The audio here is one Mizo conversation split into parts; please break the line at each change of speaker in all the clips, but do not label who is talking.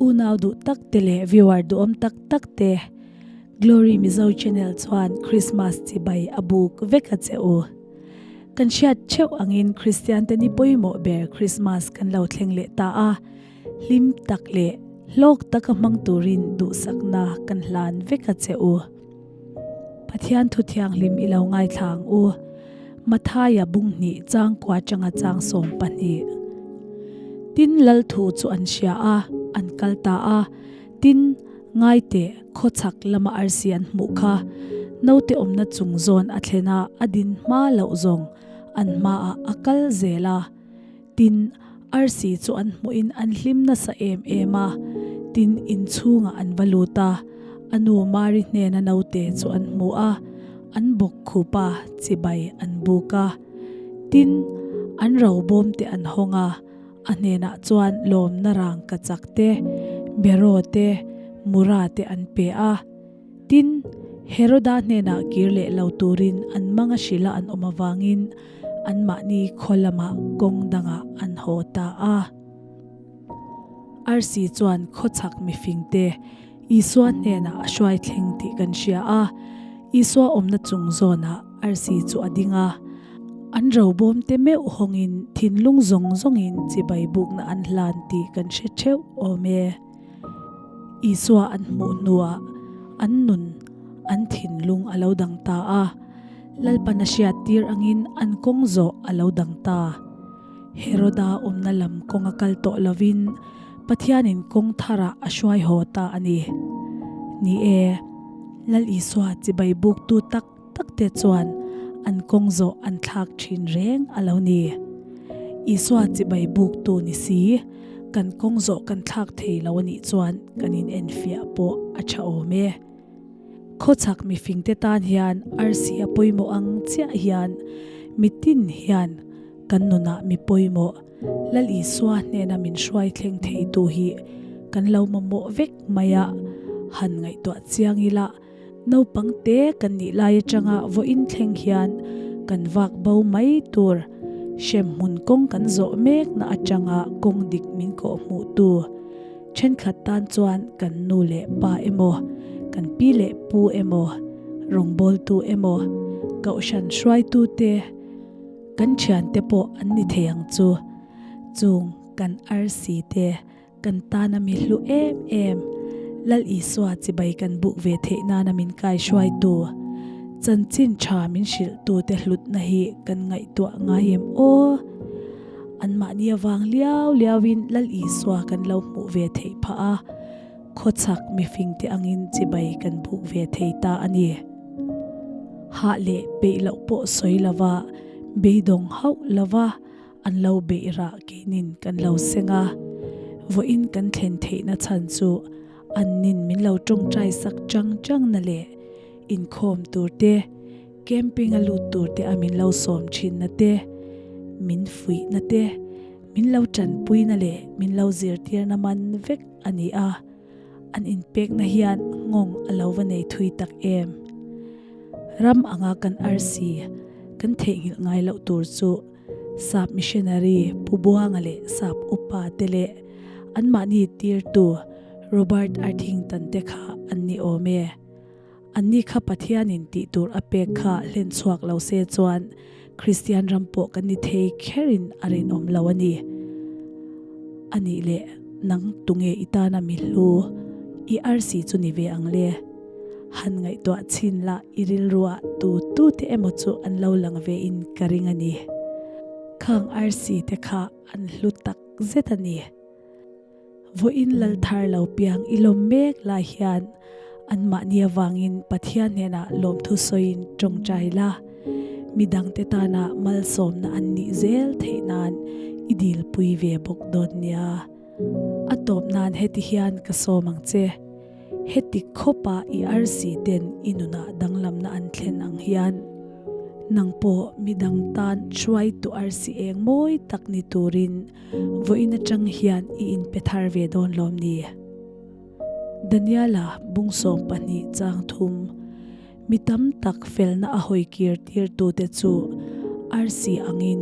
Unau duh tak te leh viewer duhawm tak tak te, Glory Mizo Channel chuan Christmas chibai a buk vek a che u. Kan hriat theuh angin Kristian te ni pawimawh ber Christmas kan lo thleng leh ta a, hlim tak leh hlawk taka hmang turin duhsakna kan hlan vek a che u. Pathian thu thianghlim i lo ngaithla ang u. Mathaia bung hnih chang kua changa chang 12. Tin lal thu chu an hria a, an kal ta a. Tin, ngaite, khawchhak lama arsi an hmuh kha. Naute awmna chung zawn a thlen a, a din hma loh zawng an hmaah a kal zel a. Tin, arsi chu an hmuhin an hlim nasa em em a. Tin, inchhungah an va lut a, a nu Mari hnena naute chu an hmu a, an bawk khup a, chibai an buk a. Tin, an robawm te an hawng a, a hnenah chuan lawmna rang ka chak te, beraw te, mura te an pe a. Tin, Heroda hnenah kir leh lo turin an manga hrilha an awm avangin anmahni khaw lamah kawng dangah an haw ta a. Arsi chuan khawchhak mifingte Isua hnenah a hruai thleng tih kan hria a. Isua awmna chung zawnah arsi chu a ding a. An robawmte meuh hawngin thinlung zawng zawngin chibai bukna an hlan tih kan hre theuh awm e. Isua an hmuh hnuah an nun, an thinlung a lo dang ta a. Lalpan a hriattir angin an kawng zawh a lo dang ta. Heroda awmna lam kawng a kal tawh lovin Pathianin kawng tharah a hruai haw ta a ni. Ni e, Lal Isua chibai buktu tak tak te chuan an kawng zawh an thlak thin reng a lo ni. Isua chibai buktu ni si, kan kawng zawh kan thlak thei lo a nih chuan kan inenfiah pawh a tha awm e. Khawchhak mifingte tan hian arsi a pawimawh ang chiah hian mitin hian kan nunah mi pawimawh Lal Isua hnena min hruai thleng theitu hi kan lo mamawh vek mai a, han ngaihtuah chiang ila naupang te kan nih lai atanga vawiin thleng hian kan vak bo mai tur hremhmun kawng kan zawh mekna atanga kawng dik min kawhhmuhtu Thenkhat tan chuan kan nu leh pa emaw, kan pi leh pu emaw, rawngbawltu emaw, kohhran hruaitute, kan thiante pawh an ni thei ang chu. Chung kan arsi te kan tana mi hlu em em, Lal Isua chibai kan buk ve theih nana min kaihruaitu, chanchin tha min hrilhtute hlutna hi kan ngaihtuah ngai em aw? Anmahni avang liau liauin Lal Isua kan lo hmuh ve theih phah a, khawchhak mifingte angin chibai kan buk ve thei ta a ni. Hah leh peih loh pawh sawi lova, beidawng hauh lova an lo beih rah keinin kan lo seng a, vawiin kan thlen theihna chhan chu annin min lo tawngtai sak chang chang na leh inkhawm tur te, Camping a lut tur te a min lo sawm thin na te, min fuih na te, min lo tanpui na leh min lo zirtir na man vek a ni a, an inpekna hian nghawng a lo va nei thui tak em. Ram anga kan arsi kan theihnghilh ngai loh tur chu Sap missionary Pu Buanga leh Sap upa te leh anmahni tirtu Robert Arthington te kha an ni awm e. Anni kha Pathianin tih tur a pek kha hlen chhuak lo se chuan Kristian ram pawh kan ni thei kherin a rinawm lo a ni. A nih leh nang tunge i tana mi hlu i arsi chu ni ve ang le? Han ngaihtuah chhin la i rilruah tu tu te emaw chu an lo lang ve in ka ring a ni. Khang arsi te kha an hlu tak zet a ni. Vawiin lal thar lo piang i lawm mek lai hian anmahni avangin Pathian hnenah lawmthu sawiin tawngtai la, midangte tana malsawmna an nih zel theih nan i dilpui ve bawk dawn nia. A tawp nan heti hian ka sawm ang che, heti khawpa i arsi ten i nunah danglamna an thlen ang hian, nang pawh midang tan hruaitu arsi eng mawi tak ni turin Vawiin atang hian i inpe thar ve dawn lawm ni? Daniela bung 12 chang thum, Mi tam tak felna a hawi kir tirtute chu arsi angin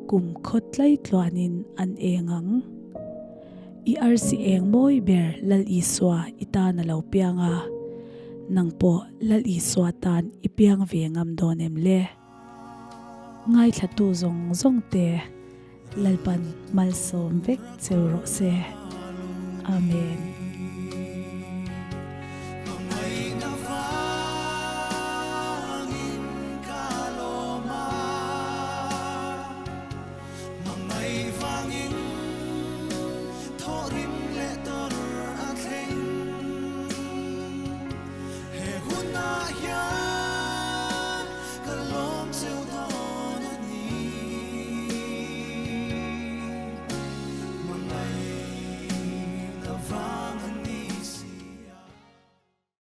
kum khaw tlai tluanin an eng ang. I arsi eng mawi ber Lal Isua i tan a lo piang a, nang pawh Lal Isua tan i piang ve ngam dawn em le? Ngaithlatu zawng zawng te Lalpan malsawm vek cheu rawh se. Amen.